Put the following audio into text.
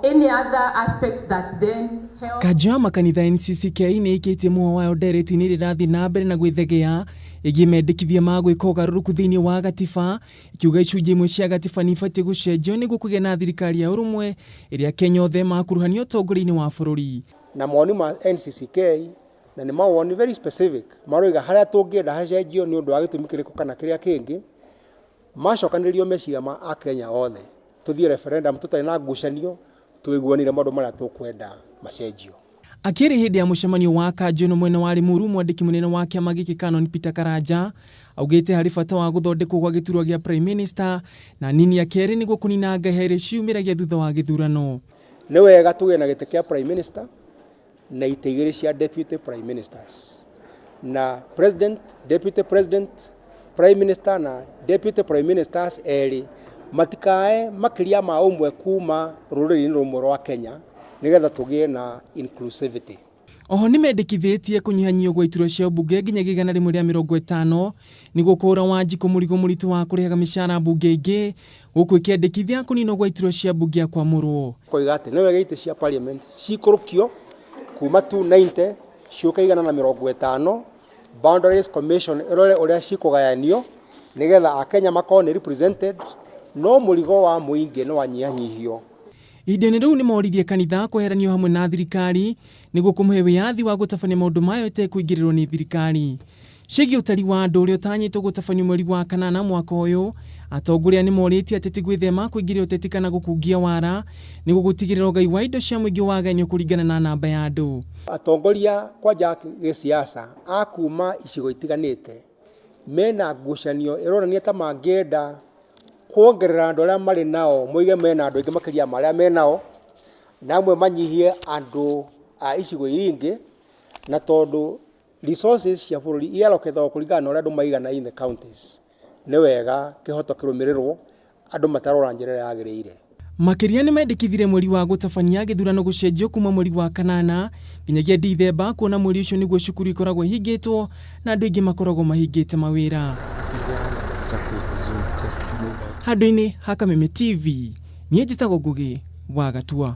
Any other aspects that then help Kanjũ ya makanitha NCCK nĩ ĩkĩtie mũhwa wayo ndereti-inĩ ĩrĩa ĩrathiĩ na mbere na gwĩthegea ĩgiĩ mendekithia ma gwĩka ũgarũrũku thĩinĩ wa gatiba, ĩkiuga icunjĩ imwe cia gatiba nĩ ibatiĩ gũcenjio nĩguo kũgĩa na thirikari ya ũrũmwe ĩrĩa Akenya othe makuruhanio ũtongoria-inĩ wa bũrũri. Na mawoni ma NCCK na nĩ mawoni very specific maroiga harĩa tũngĩenda hacenjio nĩ ũndũ wa gĩtũmi kĩrĩkũ kana kĩrĩa kĩngĩ, macokanĩrĩrio meciria ma Akenya othe tũthiĩ referendum tũtarĩ na ngucanio tũiguanĩre maũndũ marĩa tũkwenda macenjio. Akĩaria hĩndĩ ya mũcemanio wa kanjũ ĩno mwena wa Limuru, mwandĩki mũnene wa kĩama gĩkĩ Canon Peter Karanja augĩte harĩ bata wa gũthondekwo gwa gĩturwa gĩa Prime Minister na nini ya kerĩ nĩguo kũnina ngahĩha iria ciumĩragia thutha wa gĩthurano. Nĩ wega tũgĩe na gĩtĩ kĩa Prime Minister na itĩ igĩrĩ cia Deputy Prime Ministers na President, Deputy President, Prime Minister na Deputy Prime Ministers erĩ matikae makĩria ma ũmwe kuma rũrĩrĩ-inĩ rũmwe rwa Kenya nĩgetha tũgĩe na inclusivity. Oho nĩmendekithĩtie kũnyihanyihio gwa iturwa cia ũmbunge nginyagia 150 nĩguo kũhũra Wanjikũ mũrigo mũritũ wa kũrĩhaga mĩcara mbunge ingĩ, gũkũ ĩkĩendekithia kũninwo gwa iturwa cia mbunge ya kwamũrwo. Koiga atĩ nĩ wega itĩ cia parliament cikũrũkio kuma 290 ciũke 150, Boundaries Commission ĩrore ũrĩa cikũgayanio nĩgetha Akenya makorwo nĩ represented, no mũrigo wa mũingĩ nĩ wanyihanyihio. Ihinda-inĩ rĩu nĩ moririe kanitha kweheranio hamwe na thirikari nĩguo kũmũhe wĩyathi wa gũtabania maũndũ mayo ĩtekũingĩrĩrwo nĩ thirikari. Ciĩgiĩ ũtari wa andũ ũrĩa ũtanyĩtwo gũtabanio mweri wa kanana mwaka ũyũ, atongoria nĩ morĩtie ateti gwĩthema kũingĩria ũteti kana gũkungia wara nĩguo gũtigĩrĩra ũgai wa indo cia mũingĩ wagayanio kũringana na namba ya andũ. Atongoria kwanja gĩsiasa a kuma icigo itiganĩte mena ngucanio ĩronania ta mangĩenda kuongerera andũ arĩa marĩ nao moige mena andũ aingĩ makĩria ma arĩa menao, na amwe manyihie andũ a icigo iria ingĩ, na tondũ resources cia bũrũri iallocatagwo kũringana na ũrĩa andũ maigana in the counties, nĩ wega kĩhoto kĩrũmĩrĩrwo andũ matarora njĩra ĩrĩa yagĩrĩire. Makĩria nĩ mendekithirie mweri wa gũtabania gĩthurano gũcenjio kuma mweri wa kanana nginyagia Dithemba, kuona mweri ũcio nĩguo cukuru ikoragwo ihingĩtwo na andũ aingĩ makoragwo mahingĩte mawĩra. Handũ-inĩ ha Kameme TV, niĩ njĩtagwo Ngũgĩ wa Gatua.